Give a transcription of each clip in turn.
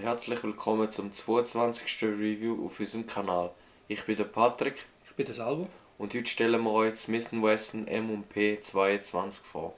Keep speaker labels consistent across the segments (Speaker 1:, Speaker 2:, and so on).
Speaker 1: herzlich willkommen zum 22. Review auf unserem Kanal. Ich bin der Patrick.
Speaker 2: Ich bin der Salvo.
Speaker 1: Und heute stellen wir euch Smith & Wesson M&P 22 vor.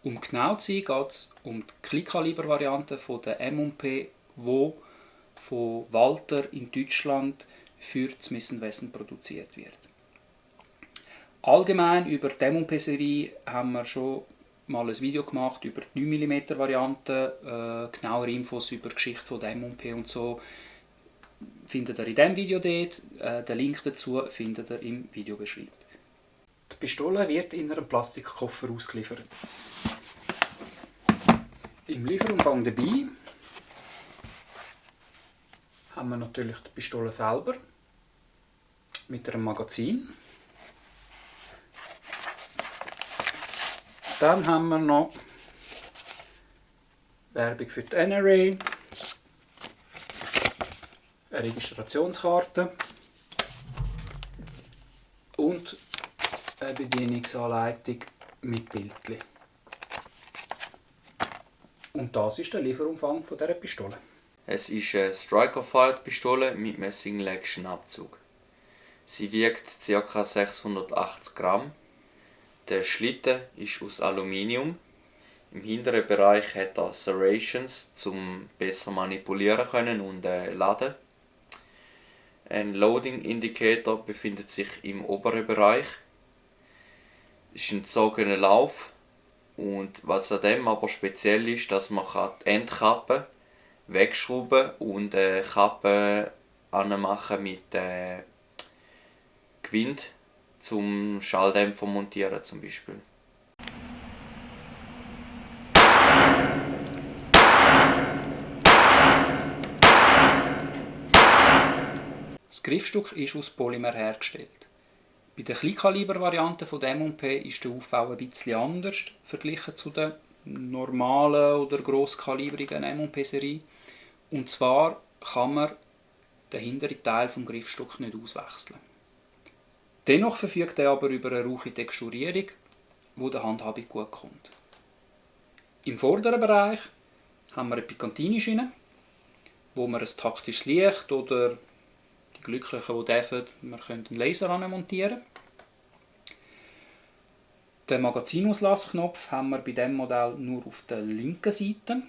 Speaker 2: Um genau zu sein, geht es um die Kleinkaliber-Variante der M&P, die von Walther in Deutschland für die Smith & Wesson produziert wird. Allgemein über die M&P-Serie haben wir schon mal ein Video gemacht über die 9 mm Variante, genauere Infos über die Geschichte der M&P und so findet ihr in diesem Video dort. Den Link dazu findet ihr im Videobeschreibung. Die Pistole wird in einem Plastikkoffer ausgeliefert. Im Lieferumfang dabei haben wir natürlich die Pistole selber mit einem Magazin. Dann haben wir noch Werbung für die NRA, eine Registrationskarte und eine Bedienungsanleitung mit Bildchen. Und das ist der Lieferumfang dieser Pistole.
Speaker 1: Es ist eine Striker-Fired-Pistole mit einem Single-Action-Abzug. Sie wiegt ca. 680 Gramm. Der Schlitten ist aus Aluminium. Im hinteren Bereich hat er Serrations, um besser manipulieren können und laden. Ein Loading Indicator befindet sich im oberen Bereich. Es ist ein gezogener Lauf. Und was an dem aber speziell ist, dass man die Endkappe wegschrauben und Kappe anmachen mit Gwind zum Schalldämpfer montieren zum Beispiel.
Speaker 2: Das Griffstück ist aus Polymer hergestellt. Bei der Kleinkaliber-Variante der M&P ist der Aufbau ein bisschen anders verglichen zu der normalen oder grosskalibrigen M&P-Serie. Und zwar kann man den hinteren Teil des Griffstücks nicht auswechseln. Dennoch verfügt er aber über eine rauche Texturierung, die der Handhabung gut kommt. Im vorderen Bereich haben wir eine Picantinischiene, wo wir ein taktisches Licht oder die Glücklichen, die dürfen, wir können einen Laser montieren. Den Magazinauslausknopf haben wir bei diesem Modell nur auf der linken Seite,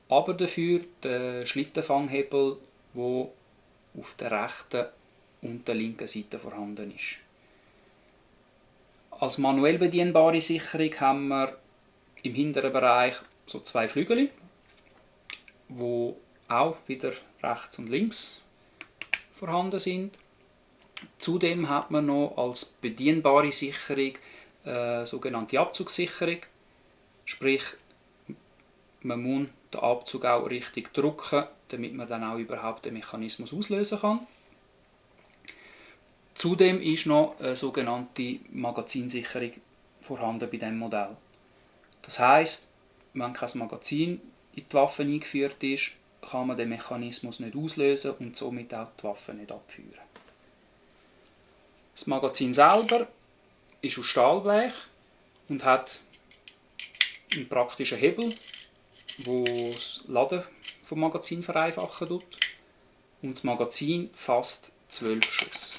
Speaker 2: aber dafür den Schlittenfanghebel, der auf der rechten und der linken Seite vorhanden ist. Als manuell bedienbare Sicherung haben wir im hinteren Bereich so zwei Flügel, die auch wieder rechts und links vorhanden sind. Zudem hat man noch als bedienbare Sicherung sogenannte Abzugssicherung, sprich man muss den Abzug auch richtig drücken, damit man dann auch überhaupt den Mechanismus auslösen kann. Zudem ist noch eine sogenannte Magazinsicherung vorhanden bei diesem Modell. Das heisst, wenn kein Magazin in die Waffe eingeführt ist, kann man den Mechanismus nicht auslösen und somit auch die Waffe nicht abführen. Das Magazin selber ist aus Stahlblech und hat einen praktischen Hebel, der das Laden des Magazins vereinfachen tut. Und das Magazin fasst 12 Schuss.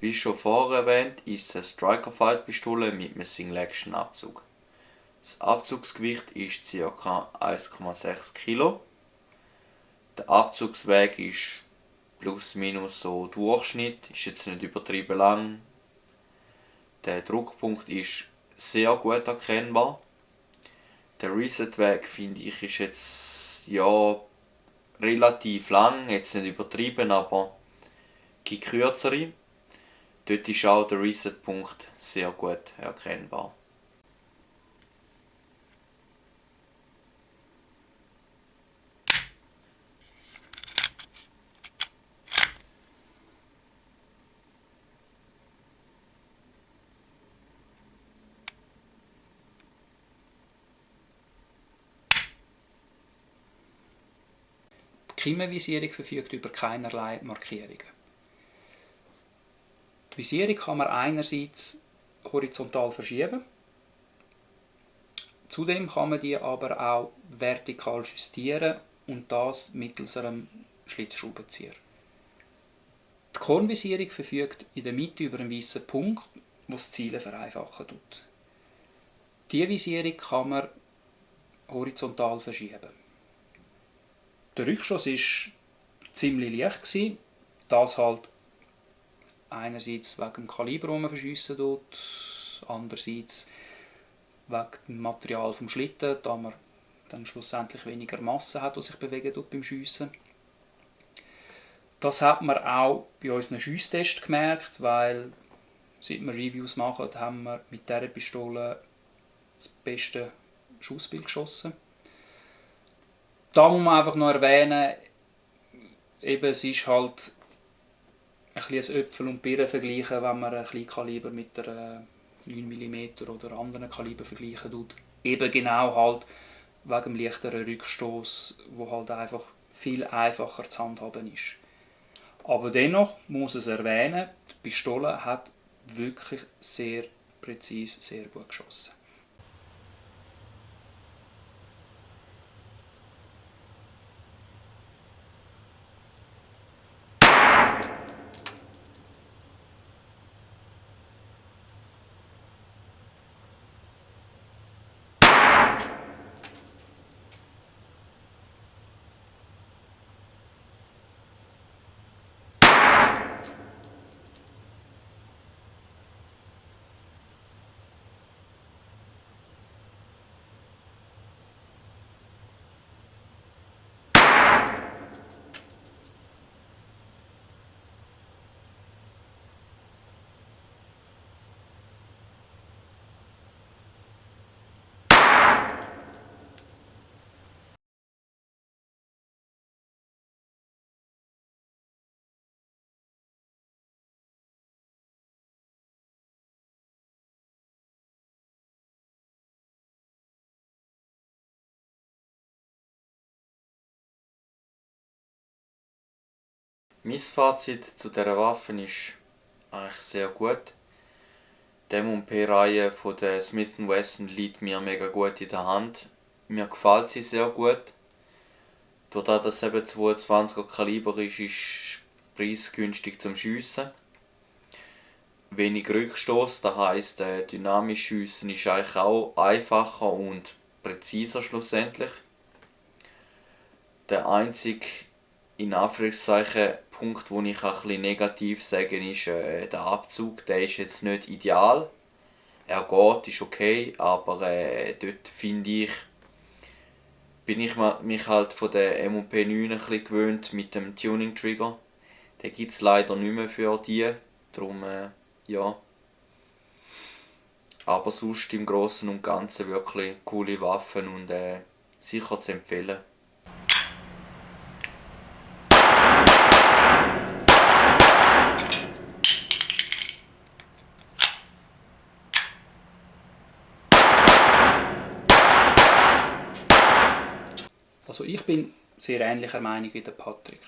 Speaker 1: Wie schon vorher erwähnt, ist es eine Striker-Fired-Pistole mit einem Single-Action-Abzug. Das Abzugsgewicht ist ca. 1,6 kg. Der Abzugsweg ist plus minus so Durchschnitt, ist jetzt nicht übertrieben lang. Der Druckpunkt ist sehr gut erkennbar. Der Reset-Weg finde ich ist jetzt relativ lang, jetzt nicht übertrieben, aber gibt kürzere. Dort ist auch der Reset-Punkt sehr gut erkennbar.
Speaker 2: Die Kiemenvisierung verfügt über keinerlei Markierungen. Die Visierung kann man einerseits horizontal verschieben, zudem kann man die aber auch vertikal justieren und das mittels einem Schlitzschraubenzieher. Die Kornvisierung verfügt in der Mitte über einen weißen Punkt, der das Zielen vereinfachen tut. Diese Visierung kann man horizontal verschieben. Der Rückstoß war ziemlich leicht, das halt einerseits wegen dem Kaliber, das man verschiessen tut, andererseits wegen dem Material vom Schlitten, da man dann schlussendlich weniger Masse hat, die sich bewegen tut beim Schiessen. Das hat man auch bei unseren Schiesstests gemerkt, weil seit wir Reviews machen, haben wir mit dieser Pistole das beste Schussbild geschossen. Da muss man einfach noch erwähnen, eben, es ist halt ein Äpfel und Birnen vergleichen, wenn man ein Kleinkaliber mit einer 9 mm oder anderen Kaliber vergleichen tut. Eben genau halt wegen dem leichteren Rückstoß, wo halt einfach viel einfacher zu handhaben ist. Aber dennoch muss es erwähnen, die Pistole hat wirklich sehr präzise, sehr gut geschossen.
Speaker 1: Mein Fazit zu dieser Waffe ist eigentlich sehr gut. Die M&P-Reihe von der Smith & Wesson liegt mir mega gut in der Hand. Mir gefällt sie sehr gut. Dadurch, dass es eben 22er Kaliber ist es preisgünstig zum Schiessen. Wenig Rückstoß, das heisst, dynamisch schiessen ist eigentlich auch einfacher und präziser schlussendlich. Der einzige, in Anführungszeichen, Punkt, wo ich ein bisschen negativ sagen ist der Abzug. Der ist jetzt nicht ideal. Er geht, ist okay, aber dort finde ich, bin ich mich halt von der M&P 9 ein bisschen gewöhnt mit dem Tuning Trigger. Den gibt es leider nicht mehr für die, darum ja. Aber sonst im Großen und Ganzen wirklich coole Waffen und sicher zu empfehlen.
Speaker 2: Also ich bin sehr ähnlicher Meinung wie der Patrick.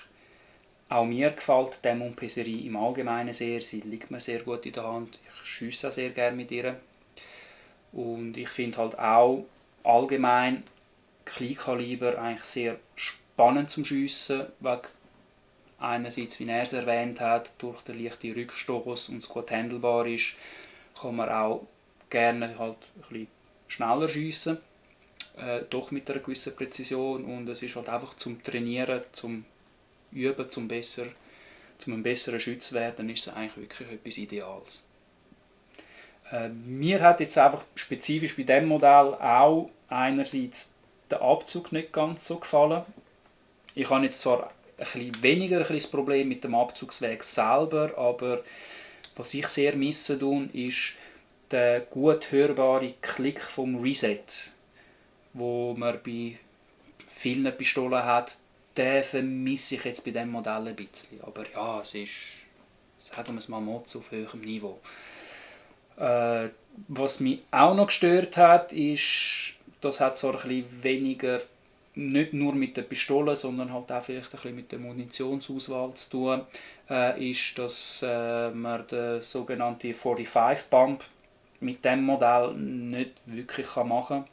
Speaker 2: Auch mir gefällt die M&P-Serie im Allgemeinen sehr, sie liegt mir sehr gut in der Hand, ich schiesse auch sehr gerne mit ihr. Und ich finde halt auch allgemein Kleinkaliber eigentlich sehr spannend zum Schiessen, wegen einerseits, wie er es erwähnt hat, durch den leichten Rückstoß und es gut handelbar ist, kann man auch gerne halt ein bisschen schneller schiessen, doch mit einer gewissen Präzision, und es ist halt einfach zum Trainieren, zum Üben, zum einem besseren Schütz werden, ist es eigentlich wirklich etwas Ideales. Mir hat jetzt einfach spezifisch bei diesem Modell auch einerseits der Abzug nicht ganz so gefallen. Ich habe jetzt zwar bisschen weniger das Problem mit dem Abzugsweg selber, aber was ich sehr misse ist der gut hörbare Klick vom Reset, wo man bei vielen Pistolen hat. Den vermisse ich jetzt bei diesem Modell ein bisschen. Aber ja, es ist, sagen wir es mal, Mods auf höherem Niveau. Was mich auch noch gestört hat, ist, das hat so ein bisschen weniger nicht nur mit der Pistole, sondern halt auch vielleicht ein bisschen mit der Munitionsauswahl zu tun, ist, dass man den sogenannten 45 Pump mit dem Modell nicht wirklich machen kann.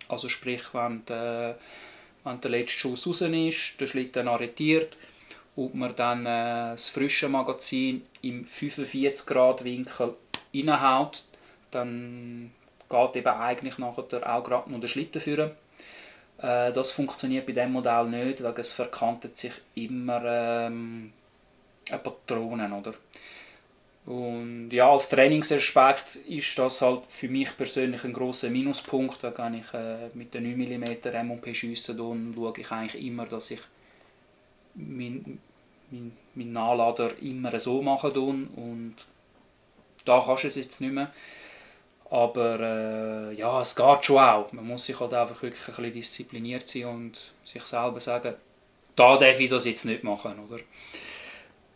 Speaker 2: Also sprich, wenn der letzte Schuss raus ist, der Schlitten arretiert und man dann das frische Magazin im 45 Grad Winkel reinhaut, dann geht eben eigentlich nachher auch gerade noch der Schlitten führen. Das funktioniert bei diesem Modell nicht, weil es verkantet sich immer eine Patrone, oder? Und ja, als Trainingsaspekt ist das halt für mich persönlich ein grosser Minuspunkt. Da kann ich mit den 9 mm M&P schiessen und schaue ich eigentlich immer, dass ich meinen Nachlader immer so machen tue. Und da kannst du es jetzt nicht mehr. Aber ja, es geht schon auch. Man muss sich halt einfach wirklich ein bisschen diszipliniert sein und sich selber sagen, da darf ich das jetzt nicht machen, oder?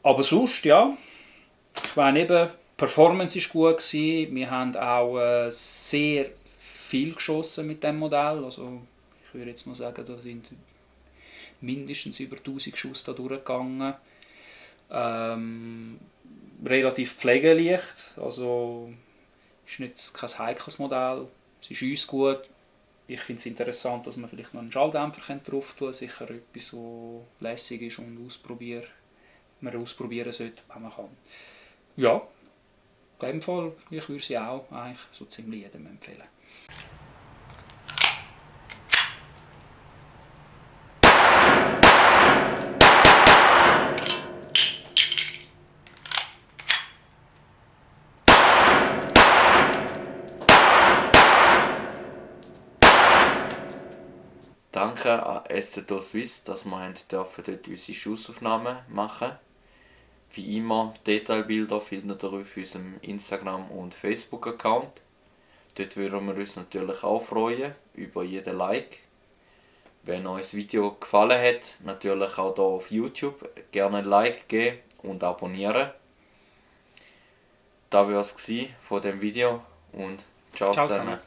Speaker 2: Aber sonst, ja, ich meine eben, die Performance war gut gewesen. Wir haben auch sehr viel geschossen mit dem Modell. Also ich würde jetzt mal sagen, da sind mindestens über 1000 Schuss da durchgegangen. Relativ pflegeleicht, also ist nicht kein heikles Modell. Es ist uns gut. Ich finde es interessant, dass man vielleicht noch einen Schalldämpfer drauf tun kann. Sicher etwas, was lässig ist und man ausprobieren sollte, wenn man kann. Ja, in dem Fall, ich würde sie auch eigentlich so ziemlich jedem empfehlen.
Speaker 1: Danke an SZO Swiss, dass wir dort unsere Schussaufnahmen machen durften. Wie immer, Detailbilder findet ihr auf unserem Instagram- und Facebook-Account. Dort würden wir uns natürlich auch freuen über jeden Like. Wenn euch das Video gefallen hat, natürlich auch hier auf YouTube gerne ein Like geben und abonnieren. Das war es von dem Video und ciao zusammen.